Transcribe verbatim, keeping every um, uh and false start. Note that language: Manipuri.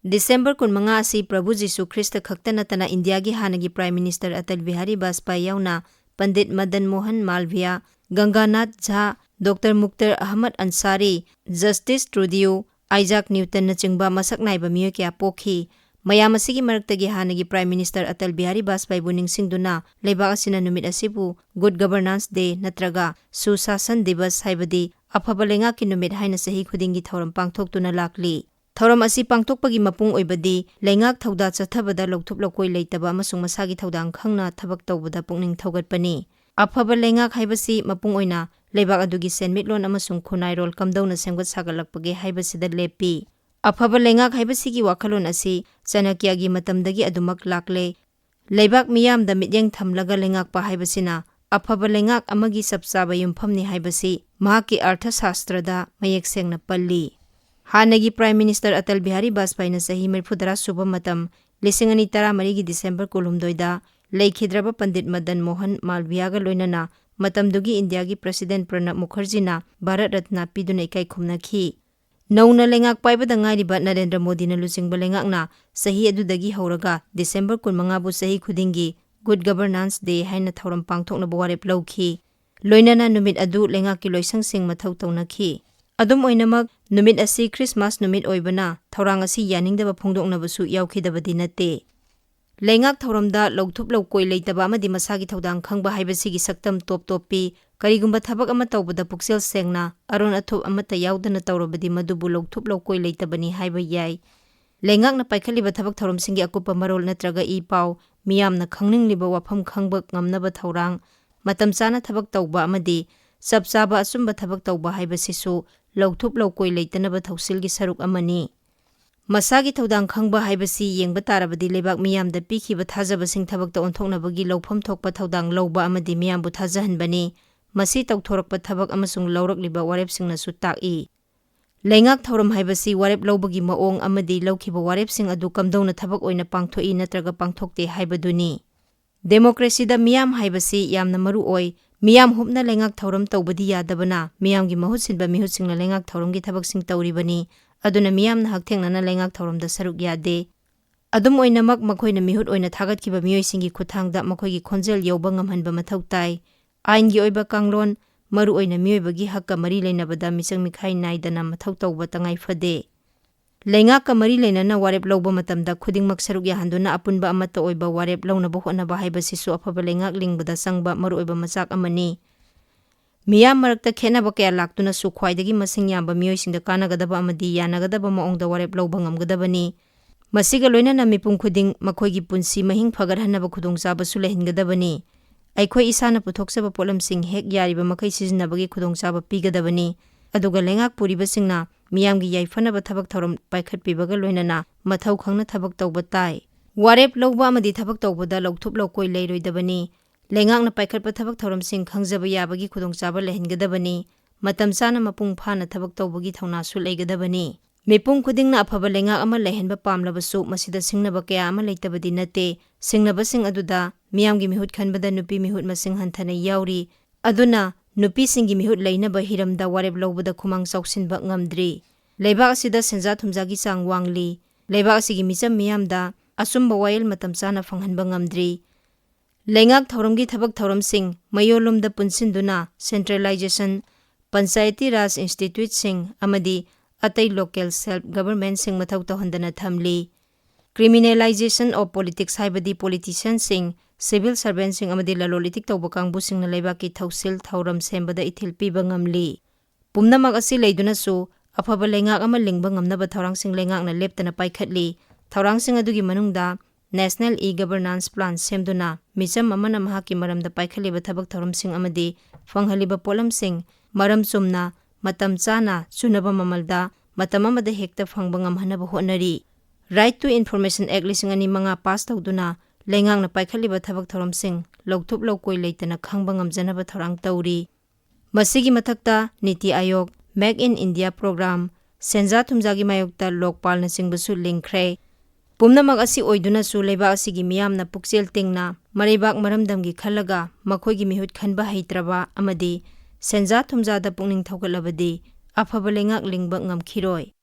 ꯗꯤꯁꯦꯝꯕꯔ ꯀꯨꯟꯃꯉꯥ ꯑꯁꯤ ꯄ꯭ꯔꯚꯨ ꯖꯤꯁꯨ ꯈ꯭ꯔꯤꯁꯇ ꯈꯛꯇ ꯅꯠꯇꯅ ꯏꯟꯗꯤꯌꯥꯒꯤ ꯍꯥꯟꯅꯒꯤ Prime Minister ꯑꯇꯜ ꯕꯤꯍꯥꯔꯤ ꯕꯥꯖꯄꯥꯏ ꯌꯥꯎꯅ ꯄꯟꯗꯤꯠ ꯃꯗꯟ ꯃꯣꯍꯟ ꯃꯥꯜꯚꯤꯌꯥ, ꯒꯪꯒꯥꯅꯥꯊ ꯖꯥ, ꯗꯣꯛꯇꯔ ꯃꯨꯛꯇꯔ ꯑꯍꯃꯗ ꯑꯟꯁꯥꯔꯤ, ꯖꯁꯇꯤꯁ ꯇ꯭ꯔꯨꯗꯤꯌꯨ, ꯑꯥꯏꯖꯥꯛ ꯅ꯭ꯌꯨꯇꯟꯅꯆꯤꯡꯕ ꯃꯁꯛ ꯅꯥꯏꯕ ꯃꯤꯑꯣꯏ ꯀꯌꯥ ꯄꯣꯛꯈꯤ꯫ ꯃꯌꯥꯝ ꯑꯁꯤꯒꯤ ꯃꯔꯛꯇꯒꯤ ꯍꯥꯟꯅꯒꯤ Prime Minister ꯑꯇꯜ ꯕꯤꯍꯥꯔꯤ ꯕꯥꯖꯄꯥꯏꯕꯨ ꯅꯤꯡꯁꯤꯡꯗꯨꯅ ꯂꯩꯕꯥꯛ ꯑꯁꯤꯅ ꯅꯨꯃꯤꯠ ꯑꯁꯤꯕꯨ Good Governance Day ꯅꯠꯇ꯭ꯔꯒ ꯁꯨꯁꯥꯁꯟ ꯗꯤꯕꯁ ꯍꯥꯏꯕꯗꯤ ꯑꯐꯕ ꯂꯩꯉꯥꯛꯀꯤ ꯅꯨꯃꯤꯠ ꯍꯥꯏꯅ ꯆꯍꯤ ꯈꯨꯗꯤꯡꯒꯤ ꯊꯧꯔꯝ ꯄꯥꯡꯊꯣꯛꯇꯨꯅ ꯂꯥꯛꯂꯤ꯫ ꯊꯧꯔꯝ ꯑꯁꯤ ꯄꯥꯡꯊꯣꯛꯄꯒꯤ ꯃꯄꯨꯡ ꯑꯣꯏꯕꯗꯤ ꯂꯩꯉꯥꯛ ꯊꯧꯗꯥ ꯆꯠꯊꯕꯗ ꯂꯧꯊꯨꯞ ꯂꯧꯀꯣꯏ ꯂꯩꯇꯕ ꯑꯃꯁꯨꯡ ꯃꯁꯥꯒꯤ ꯊꯧꯗꯥꯡ ꯈꯪꯅ ꯊꯕꯛ ꯇꯧꯕꯗ ꯄꯨꯛꯅꯤꯡ ꯊꯧꯒꯠꯄꯅꯤ꯫ ꯑꯐꯕ ꯂꯩꯉꯥꯛ ꯍꯥꯏꯕꯁꯤ ꯃꯄꯨꯡ ꯑꯣꯏꯅ ꯂꯩꯕꯥꯛ ꯑꯗꯨꯒꯤ ꯁꯦꯟꯃꯤꯠꯂꯣꯟ ꯑꯃꯁꯨꯡ ꯈꯨꯟꯅꯥꯏꯔꯣꯜ ꯀꯝꯗꯧꯅ ꯁꯦꯝꯒꯠ ꯁꯥꯒꯠꯂꯛꯄꯒꯦ ꯍꯥꯏꯕꯁꯤꯗ ꯂꯦꯞꯄꯤ꯫ ꯑꯐꯕ ꯂꯩꯉꯥꯛ ꯍꯥꯏꯕꯁꯤꯒꯤ ꯋꯥꯈꯜꯂꯣꯟ ꯑꯁꯤ ꯆꯅꯀ꯭ꯌꯒꯤ ꯃꯇꯝꯗꯒꯤ ꯑꯗꯨꯃꯛ ꯂꯥꯛꯂꯦ꯫ ꯂꯩꯕꯥꯛ ꯃꯤꯌꯥꯝꯗ ꯃꯤꯠꯌꯦꯡ ꯊꯝꯂꯒ ꯂꯩꯉꯥꯛꯄ ꯍꯥꯏꯕꯁꯤꯅ ꯑꯐꯕ ꯂꯩꯉꯥꯛ ꯑꯃꯒꯤ ꯆꯞ ꯆꯥꯕ ꯌꯨꯝꯐꯝꯅꯤ ꯍꯥꯏꯕꯁꯤ ꯃꯍꯥꯛꯀꯤ ꯑꯔꯊꯁꯥꯁꯇ꯭ꯔꯗ ꯃꯌꯦꯛ ꯁꯦꯡꯅ ꯄꯜꯂꯤ꯫ ꯍꯥꯟꯅꯒꯤ Prime Minister ꯑꯇꯜ ꯕꯤꯍꯥꯔꯤ ꯕꯥꯖꯄꯥꯏꯅ ꯆꯍꯤ ꯃꯔꯤꯐꯨꯇꯔꯥ ꯁꯨꯕ ꯃꯇꯝ, ꯂꯤꯁꯤꯡ ꯑꯅꯤ ꯇꯔꯥꯃꯔꯤꯒꯤ ꯗꯤꯁꯦꯝꯕꯔ ꯀꯨꯟꯍꯨꯝꯗꯣꯏꯗ ꯂꯩꯈꯤꯗ꯭ꯔꯕ ꯄꯟꯗꯤꯠ ꯃꯗꯟ ꯃꯣꯍꯟ ꯃꯥꯜꯚꯤꯌꯥꯒ ꯂꯣꯏꯅꯅ ꯃꯇꯝꯗꯨꯒꯤ ꯏꯟꯗꯤꯌꯥꯒꯤ President ꯄ꯭ꯔꯅꯕ ꯃꯨꯈꯔꯖꯤꯅ ꯚꯥꯔꯠ ꯔꯠꯅ ꯄꯤꯗꯨꯅ ꯏꯀꯥꯏ ꯈꯨꯝꯅꯈꯤ꯫ ꯅꯧꯅ ꯂꯩꯉꯥꯛ ꯄꯥꯏꯕꯗ ꯉꯥꯏꯔꯤꯕ ꯅꯔꯦꯟꯗ꯭ꯔ ꯃꯣꯗꯤꯅ ꯂꯨꯆꯤꯡꯕ ꯂꯩꯉꯥꯛꯅ ꯆꯍꯤ ꯑꯗꯨꯗꯒꯤ ꯍꯧꯔꯒ ꯗꯤꯁꯦꯝꯕꯔ ꯀꯨꯟꯃꯉꯥꯕꯨ ꯆꯍꯤ ꯈꯨꯗꯤꯡꯒꯤ Good Governance Day ꯍꯥꯏꯅ ꯊꯧꯔꯝ ꯄꯥꯡꯊꯣꯛꯅꯕ ꯋꯥꯔꯦꯞ ꯂꯧꯈꯤ꯫ ꯂꯣꯏꯅꯅ ꯅꯨꯃꯤꯠ ꯑꯗꯨ ꯂꯩꯉꯥꯛꯀꯤ ꯂꯣꯏꯁꯪꯁꯤꯡ ꯃꯊꯧ ꯇꯧꯅꯈꯤ꯫ ꯑꯗꯨꯝ ꯑꯣꯏꯅꯃꯛ, ꯅꯨꯃꯤꯠ ꯑꯁꯤ Christmas ꯅꯨꯃꯤꯠ ꯑꯣꯏꯕꯅ ꯊꯧꯔꯥꯡ ꯑꯁꯤ ꯌꯥꯅꯤꯡꯗꯕ ꯐꯣꯡꯗꯣꯛꯅꯕꯁꯨ ꯌꯥꯎꯈꯤꯗꯕꯗꯤ ꯅꯠꯇꯦ꯫ ꯂꯩꯉꯥꯛ ꯊꯧꯔꯝꯗ ꯂꯧꯊꯨꯞ ꯂꯧꯀꯣꯏ ꯂꯩꯇꯕ ꯑꯃꯗꯤ ꯃꯁꯥꯒꯤ ꯊꯧꯗꯥꯡ ꯈꯪꯕ ꯍꯥꯏꯕꯁꯤꯒꯤ ꯁꯛꯇꯝ ꯇꯣꯞ ꯇꯣꯞꯄꯤ꯫ ꯀꯔꯤꯒꯨꯝꯕ ꯊꯕꯛ ꯑꯃ ꯇꯧꯕꯗ ꯄꯨꯛꯆꯦꯜ ꯁꯦꯡꯅ, ꯑꯔꯣꯟ ꯑꯊꯨꯞ ꯑꯃꯠꯇ ꯌꯥꯎꯗꯅ ꯇꯧꯔꯕꯗꯤ ꯃꯗꯨꯕꯨ ꯂꯧꯊꯨꯞ ꯂꯧꯀꯣꯏ ꯂꯩꯇꯕꯅꯤ ꯍꯥꯏꯕ ꯌꯥꯏ꯫ ꯂꯩꯉꯥꯛꯅ ꯄꯥꯏꯈꯠꯂꯤꯕ ꯊꯕꯛ ꯊꯧꯔꯝꯁꯤꯡꯒꯤ ꯑꯀꯨꯞꯄ ꯃꯔꯣꯜ ꯅꯠꯇ꯭ꯔꯒ ꯏ ꯄꯥꯎ, ꯃꯤꯌꯥꯝꯅ ꯈꯪꯅꯤꯡꯂꯤꯕ ꯋꯥꯐꯝ ꯈꯪꯕ ꯉꯝꯅꯕ ꯊꯧꯔꯥꯡ, ꯃꯇꯝ ꯆꯥꯅ ꯊꯕꯛ ꯇꯧꯕ ꯑꯃꯗꯤ ꯆꯞ ꯆꯥꯕ ꯑꯆꯨꯝꯕ ꯊꯕꯛ ꯇꯧꯕ ꯍꯥꯏꯕꯁꯤꯁꯨ ꯂꯧꯊꯨꯞ ꯂꯧꯀꯣꯏ ꯂꯩꯇꯅꯕ ꯊꯧꯁꯤꯜꯒꯤ ꯁꯔꯨꯛ ꯑꯃꯅꯤ꯫ ꯃꯁꯥꯒꯤ ꯊꯧꯗꯥꯡ ꯈꯪꯕ ꯍꯥꯏꯕꯁꯤ ꯌꯦꯡꯕ ꯇꯥꯔꯕꯗꯤ ꯂꯩꯕꯥꯛ ꯃꯤꯌꯥꯝꯗ ꯄꯤꯈꯤꯕ ꯊꯥꯖꯕꯁꯤꯡ ꯊꯕꯛꯇ ꯑꯣꯟꯊꯣꯛꯅꯕꯒꯤ ꯂꯧꯐꯝ ꯊꯣꯛꯄ ꯊꯧꯗꯥꯡ ꯂꯧꯕ ꯑꯃꯗꯤ ꯃꯤꯌꯥꯝꯕꯨ ꯊꯥꯖꯍꯟꯕꯅꯤ꯫ ꯃꯁꯤ ꯇꯧꯊꯣꯔꯛꯄ ꯊꯕꯛ ꯑꯃꯁꯨꯡ ꯂꯧꯔꯛꯂꯤꯕ ꯋꯥꯔꯦꯞꯁꯤꯡꯅꯁꯨ ꯇꯥꯛꯏ꯫ ꯂꯩꯉꯥꯛ ꯊꯧꯔꯝ ꯍꯥꯏꯕꯁꯤ ꯋꯥꯔꯦꯞ ꯂꯧꯕꯒꯤ ꯃꯑꯣꯡ ꯑꯃꯗꯤ ꯂꯧꯈꯤꯕ ꯋꯥꯔꯦꯞꯁꯤꯡ ꯑꯗꯨ ꯀꯝꯗꯧꯅ ꯊꯕꯛ ꯑꯣꯏꯅ ꯄꯥꯡꯊꯣꯛꯏ ꯅꯠꯇ꯭ꯔꯒ ꯄꯥꯡꯊꯣꯛꯇꯦ ꯍꯥꯏꯕꯗꯨꯅꯤ꯫ ꯗꯦꯃꯣꯀ꯭ꯔꯦꯁꯤꯗ ꯃꯤꯌꯥꯝ ꯍꯥꯏꯕꯁꯤ ꯌꯥꯝꯅ ꯃꯔꯨ ꯑꯣꯏ꯫ ꯃꯤꯌꯥꯝ ꯍꯨꯞꯅ ꯂꯩꯉꯥꯛ ꯊꯧꯔꯝ ꯇꯧꯕꯗꯤ ꯌꯥꯗꯕꯅ, ꯃꯤꯌꯥꯝꯒꯤ ꯃꯍꯨꯠ ꯁꯤꯟꯕ ꯃꯤꯍꯨꯠꯁꯤꯡꯅ ꯂꯩꯉꯥꯛ ꯊꯧꯔꯝꯒꯤ ꯊꯕꯛꯁꯤꯡ ꯇꯧꯔꯤꯕꯅꯤ꯫ ꯑꯗꯨꯅ ꯃꯤꯌꯥꯝꯅ ꯍꯛꯊꯦꯡꯅꯅ ꯂꯩꯉꯥꯛ ꯊꯧꯔꯝꯗ ꯁꯔꯨꯛ ꯌꯥꯗꯦ꯫ ꯑꯗꯨꯝ ꯑꯣꯏꯅꯃꯛ, ꯃꯈꯣꯏꯅ ꯃꯤꯍꯨꯠ ꯑꯣꯏꯅ ꯊꯥꯒꯠꯈꯤꯕ ꯃꯤꯑꯣꯏꯁꯤꯡꯒꯤ ꯈꯨꯠꯊꯥꯡꯗ ꯃꯈꯣꯏꯒꯤ ꯈꯣꯟꯖꯦꯜ ꯌꯧꯕ ꯉꯝꯍꯟꯕ ꯃꯊꯧ ꯇꯥꯏ꯫ ꯑꯥꯏꯟꯒꯤ ꯑꯣꯏꯕ ꯀꯥꯡꯂꯣꯟ, ꯃꯔꯨꯑꯣꯏꯅ ꯃꯤꯑꯣꯏꯕꯒꯤ ꯍꯛꯀ ꯃꯔꯤ ꯂꯩꯅꯕꯗ ꯃꯤꯆꯪ ꯃꯤꯈꯥꯏ ꯅꯥꯏꯗꯅ ꯃꯊꯧ ꯇꯧꯕ ꯇꯉꯥꯏ ꯐꯗꯦ꯫ ꯂꯩꯉꯥꯛꯀ ꯃꯔꯤ ꯂꯩꯅꯅ ꯋꯥꯔꯦꯞ ꯂꯧꯕ ꯃꯇꯝꯗ ꯈꯨꯗꯤꯡꯃꯛ ꯁꯔꯨꯛ ꯌꯥꯍꯟꯗꯨꯅ ꯑꯄꯨꯟꯕ ꯑꯃꯠꯇ ꯑꯣꯏꯕ ꯋꯥꯔꯦꯞ ꯂꯧꯅꯕ ꯍꯣꯠꯅꯕ ꯍꯥꯏꯕꯁꯤꯁꯨ ꯑꯐꯕ ꯂꯩꯉꯥꯛ ꯂꯤꯡꯕꯗ ꯆꯪꯕ ꯃꯔꯨꯑꯣꯏꯕ ꯃꯆꯥꯛ ꯑꯃꯅꯤ꯫ ꯃꯤꯌꯥꯝ ꯃꯔꯛꯇ ꯈꯦꯠꯅꯕ ꯀꯌꯥ ꯂꯥꯛꯇꯨꯅꯁꯨ ꯈ꯭ꯋꯥꯏꯗꯒꯤ ꯃꯁꯤꯡ ꯌꯥꯝꯕ ꯃꯤꯑꯣꯏꯁꯤꯡꯗ ꯀꯥꯟꯅꯒꯗꯕ ꯑꯃꯗꯤ ꯌꯥꯅꯒꯗꯕ ꯃꯑꯣꯡꯗ ꯋꯥꯔꯦꯞ ꯂꯧꯕ ꯉꯝꯒꯗꯕꯅꯤ꯫ ꯃꯁꯤꯒ ꯂꯣꯏꯅꯅ ꯃꯤꯄꯨꯝ ꯈꯨꯗꯤꯡ ꯃꯈꯣꯏꯒꯤ ꯄꯨꯟꯁꯤ ꯃꯍꯤꯡ ꯐꯒꯠꯍꯟꯅꯕ ꯈꯨꯗꯣꯡꯆꯥꯕꯁꯨ ꯂꯩꯍꯟꯒꯗꯕꯅꯤ꯫ ꯑꯩꯈꯣꯏ ꯏꯁꯥꯅ ꯄꯨꯊꯣꯛꯆꯕ ꯄꯣꯠꯂꯝꯁꯤꯡ ꯍꯦꯛ ꯌꯥꯔꯤꯕ ꯃꯈꯩ ꯁꯤꯖꯤꯟꯅꯕꯒꯤ ꯈꯨꯗꯣꯡꯆꯥꯕ ꯄꯤꯒꯗꯕꯅꯤ꯫ ꯑꯗꯨꯒ ꯂꯩꯉꯥꯛ ꯄꯨꯔꯤꯕꯁꯤꯡꯅ ꯃꯤꯌꯥꯝꯒꯤ ꯌꯥꯏꯐꯅꯕ ꯊꯕꯛ ꯊꯧꯔꯝ ꯄꯥꯏꯈꯠꯄꯤꯕꯒ ꯂꯣꯏꯅꯅ ꯃꯊꯧ ꯈꯪꯅ ꯊꯕꯛ ꯇꯧꯕ ꯇꯥꯏ꯫ ꯋꯥꯔꯦꯞ ꯂꯧꯕ ꯑꯃꯗꯤ ꯊꯕꯛ ꯇꯧꯕꯗ ꯂꯧꯊꯨꯞ ꯂꯧꯀꯣꯏ ꯂꯩꯔꯣꯏꯗꯕꯅꯤ꯫ ꯂꯩꯉꯥꯛꯅ ꯄꯥꯏꯈꯠꯄ ꯊꯕꯛ ꯊꯧꯔꯝꯁꯤꯡ ꯈꯪꯖꯕ ꯌꯥꯕꯒꯤ ꯈꯨꯗꯣꯡꯆꯥꯕ ꯂꯩꯍꯟꯒꯗꯕꯅꯤ꯫ ꯃꯇꯝ ꯆꯥꯅ ꯃꯄꯨꯡ ꯐꯥꯅ ꯊꯕꯛ ꯇꯧꯕꯒꯤ ꯊꯧꯅꯥꯁꯨ ꯂꯩꯒꯗꯕꯅꯤ꯫ ꯃꯤꯄꯨꯝ ꯈꯨꯗꯤꯡꯅ ꯑꯐꯕ ꯂꯩꯉꯥꯛ ꯑꯃ ꯂꯩꯍꯟꯕ ꯄꯥꯝꯂꯕꯁꯨ, ꯃꯁꯤꯗ ꯁꯤꯡꯅꯕ ꯀꯌꯥ ꯑꯃ ꯂꯩꯇꯕꯗꯤ ꯅꯠꯇꯦ꯫ ꯁꯤꯡꯅꯕꯁꯤꯡ ꯑꯗꯨꯗ ꯃꯤꯌꯥꯝꯒꯤ ꯃꯤꯍꯨꯠ ꯈꯟꯕꯗ ꯅꯨꯄꯤ ꯃꯤꯍꯨꯠ ꯃꯁꯤꯡ ꯍꯟꯊꯅ ꯌꯥꯎꯔꯤ꯫ ꯑꯗꯨꯅ ꯅꯨꯄꯤꯁꯤꯡꯒꯤ ꯃꯤꯍꯨꯠ ꯂꯩꯅꯕ ꯍꯤꯔꯝꯗ ꯋꯥꯔꯦꯞ ꯂꯧꯕꯗ ꯈꯨꯃꯥꯡ ꯆꯥꯎꯁꯤꯟꯕ ꯉꯝꯗ꯭ꯔꯤ꯫ ꯂꯩꯕꯥꯛ ꯑꯁꯤꯗ ꯁꯦꯟꯖꯥ ꯊꯨꯝꯖꯥꯒꯤ ꯆꯥꯡ ꯋꯥꯡꯂꯤ꯫ ꯂꯩꯕꯥꯛ ꯑꯁꯤꯒꯤ ꯃꯤꯆꯝ ꯃꯤꯌꯥꯝꯗ ꯑꯆꯨꯝꯕ ꯋꯥꯌꯦꯜ ꯃꯇꯝ ꯆꯥꯅ ꯐꯪꯍꯟꯕ ꯉꯝꯗ꯭ꯔꯤ꯫ ꯂꯩꯉꯥꯛ ꯊꯧꯔꯝꯒꯤ ꯊꯕꯛ ꯊꯧꯔꯝꯁꯤꯡ ꯃꯌꯣꯜꯂꯣꯝꯗ ꯄꯨꯟꯁꯤꯟꯗꯨꯅ centralization, ꯄꯟꯆꯥꯌꯇꯤ ꯔꯥꯖ ꯏꯟꯁꯇꯤꯇ꯭ꯌꯨꯠꯁꯤꯡ ꯑꯃꯗꯤ ꯑꯇꯩ local self governmentꯁꯤꯡ ꯃꯊꯧ ꯇꯧꯍꯟꯗꯅ ꯊꯝꯂꯤ꯫ Criminalization of politics ꯍꯥꯏꯕꯗꯤ politicianꯁꯤꯡ, civil servantꯁꯤꯡ ꯑꯃꯗꯤ ꯂꯂꯣꯟ ꯏꯇꯤꯛ ꯇꯧꯕ ꯀꯥꯡꯕꯨꯁꯤꯡꯅ ꯂꯩꯕꯥꯛꯀꯤ ꯊꯧꯁꯤꯜ ꯊꯧꯔꯝ ꯁꯦꯝꯕꯗ ꯏꯊꯤꯜ ꯄꯤꯕ ꯉꯝꯂꯤ꯫ ꯄꯨꯝꯅꯃꯛ ꯑꯁꯤ ꯂꯩꯗꯨꯅꯁꯨ ꯑꯐꯕ ꯂꯩꯉꯥꯛ ꯑꯃ ꯂꯤꯡꯕ ꯉꯝꯅꯕ ꯊꯧꯔꯥꯡꯁꯤꯡ ꯂꯩꯉꯥꯛꯅ ꯂꯦꯞꯇꯅ ꯄꯥꯏꯈꯠꯂꯤ꯫ ꯊꯧꯔꯥꯡꯁꯤꯡ ꯑꯗꯨꯒꯤ ꯃꯅꯨꯡꯗ National e-Governance Plan ꯁꯦꯝꯗꯨꯅ ꯃꯤꯆꯝ ꯑꯃꯅ ꯃꯍꯥꯛꯀꯤ ꯃꯔꯝꯗ ꯄꯥꯏꯈꯠꯂꯤꯕ ꯊꯕꯛ ꯊꯧꯔꯝꯁꯤꯡ ꯑꯃꯗꯤ ꯐꯪꯍꯜꯂꯤꯕ ꯄꯣꯠꯂꯝꯁꯤꯡ ꯃꯔꯝ ꯆꯨꯝꯅ, ꯃꯇꯝ ꯆꯥꯅ, ꯆꯨꯅꯕ ꯃꯃꯜꯗ, ꯃꯇꯝ ꯑꯃꯗ ꯍꯦꯛꯇ ꯐꯪꯕ ꯉꯝꯍꯟꯅꯕ ꯍꯣꯠꯅꯔꯤ꯫ Right to Information Act ꯂꯤꯁꯤꯡ ꯑꯅꯤ ꯃꯉꯥ pass ꯇꯧꯗꯨꯅ ꯂꯩꯉꯥꯛꯅ ꯄꯥꯏꯈꯠꯂꯤꯕ ꯊꯕꯛ ꯊꯧꯔꯝꯁꯤꯡ ꯂꯧꯊꯨꯞ ꯂꯧꯀꯣꯏ ꯂꯩꯇꯅ ꯈꯪꯕ ꯉꯝꯖꯅꯕ ꯊꯧꯔꯥꯡ ꯇꯧꯔꯤ꯫ ꯃꯁꯤꯒꯤ ꯃꯊꯛꯇ ꯅꯤꯇꯤ ꯑꯥꯌꯣꯒ, Make in India Program, ꯁꯦꯟꯖꯥ ꯊꯨꯝꯖꯥꯒꯤ ꯃꯥꯌꯣꯛꯇ ꯂꯣꯛꯄꯥꯜꯅꯆꯤꯡꯕꯁꯨ ꯂꯤꯡꯈ꯭ꯔꯦ꯫ ꯄꯨꯝꯅꯃꯛ ꯑꯁꯤ ꯑꯣꯏꯗꯨꯅꯁꯨ ꯂꯩꯕꯥꯛ ꯑꯁꯤꯒꯤ ꯃꯤꯌꯥꯝꯅ ꯄꯨꯛꯆꯦꯜ ꯇꯤꯡꯅ ꯃꯔꯩꯕꯥꯛ ꯃꯔꯝꯗꯝꯒꯤ ꯈꯜꯂꯒ ꯃꯈꯣꯏꯒꯤ ꯃꯤꯍꯨꯠ ꯈꯟꯕ ꯍꯩꯇ꯭ꯔꯕ ꯑꯃꯗꯤ ꯁꯦꯟꯖꯥ ꯊꯨꯝꯖꯥꯗ ꯄꯨꯛꯅꯤꯡ ꯊꯧꯒꯠꯂꯕꯗꯤ ꯑꯐꯕ ꯂꯩꯉꯥꯛ ꯂꯤꯡꯕ ꯉꯝꯈꯤꯔꯣꯏ꯫